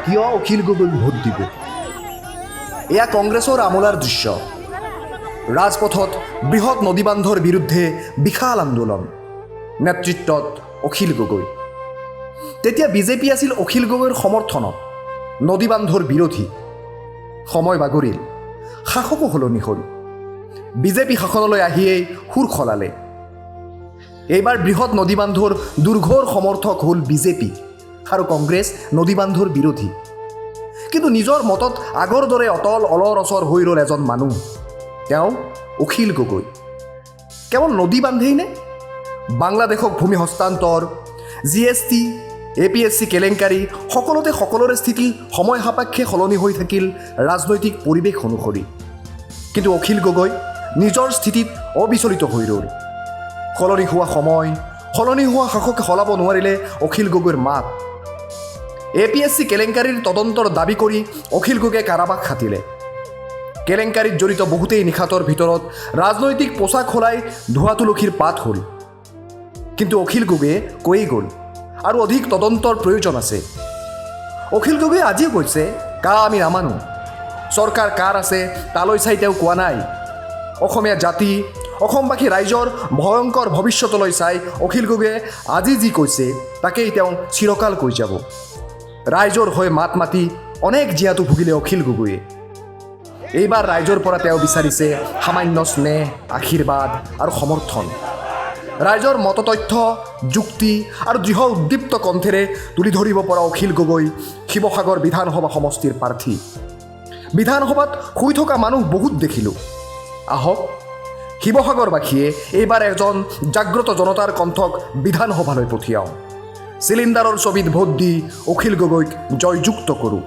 কিয় অখিল গগৈক ভোট দিব? এয়া কংগ্ৰেছৰ আমোলাৰ দৃশ্য। ৰাজপথত বৃহৎ নদীবান্ধৰ বিৰুদ্ধে বিশাল আন্দোলন, নেতৃত্বত অখিল গগৈ। তেতিয়া বিজেপি আছিল অখিল গগৈৰ সমৰ্থনত, নদীবান্ধৰ বিৰোধী। সময় বাগৰিল, শাসকো সলনি হ'ল। বিজেপি শাসনলৈ আহিয়েই সুৰ সলালে। এইবাৰ বৃহৎ নদীবান্ধৰ দুৰ্ঘোৰ সমৰ্থক হ'ল বিজেপি আৰু কংগ্ৰেছ নদীবান্ধৰ বিৰোধী। কিন্তু নিজৰ মতত আগৰ দৰে অটল অলৰ অচৰ হৈ ৰ'ল এজন মানুহ, তেওঁ অখিল গগৈ। কেৱল নদী বান্ধেই নে? বাংলাদেশক ভূমি হস্তান্তৰ, জিএছটি, এপিএছচি কেলেংকাৰী, সকলোতে সকলোৰে স্থিতি সময় সাপেক্ষে সলনি হৈ থাকিল ৰাজনৈতিক পৰিৱেশ অনুসৰি। কিন্তু অখিল গগৈ নিজৰ স্থিতিত অবিচলিত হৈ ৰ'ল। সলনি হোৱা সময়, সলনি হোৱা শাসকে সলাব নোৱাৰিলে অখিল গগৈৰ মাত। এপিএছচি কেলেংকাৰীৰ তদন্তৰ দাবী কৰি অখিল গগৈয়ে কাৰাবাস খাটিলে। কেলেংকাৰীত জড়িত বহুতেই নিশাতৰ ভিতৰত ৰাজনৈতিক পোচাক সলাই ধোৱা তুলসীৰ পাত হ'ল। কিন্তু অখিল গগৈয়ে কৈয়ে গ'ল, আৰু অধিক তদন্তৰ প্ৰয়োজন আছে। অখিল গগৈয়ে আজিও কৈছে, কা আমি নামানো। চৰকাৰ কাৰ আছে তালৈ চাই তেওঁ কোৱা নাই। অসমীয়া জাতি, অসমবাসী ৰাইজৰ ভয়ংকৰ ভৱিষ্যতলৈ চাই অখিল গগৈয়ে আজি যি কৈছে, তাকেই তেওঁ চিৰকাল কৈ যাব। ৰাইজৰ হৈ মাত মাতি অনেক জীয়াতু ভুগিলে অখিল গগৈয়ে। এইবাৰ ৰাইজৰ পৰা তেওঁ বিচাৰিছে সামান্য স্নেহ, আশীৰ্বাদ আৰু সমৰ্থন। ৰাইজৰ মততথ্য, যুক্তি আৰু দৃঢ় উদ্দীপ্ত কণ্ঠেৰে তুলি ধৰিব পৰা অখিল গগৈ শিৱসাগৰ বিধানসভা সমষ্টিৰ প্ৰাৰ্থী। বিধানসভাত শুই থকা মানুহ বহুত দেখিলোঁ। আহক, শিৱসাগৰবাসীয়ে এইবাৰ এজন জাগ্ৰত জনতাৰ কণ্ঠক বিধানসভালৈ পঠিয়াওঁ। চিলিণ্ডাৰৰ ছবিত ভোট দি অখিল গগৈক জয়যুক্ত কৰোঁ।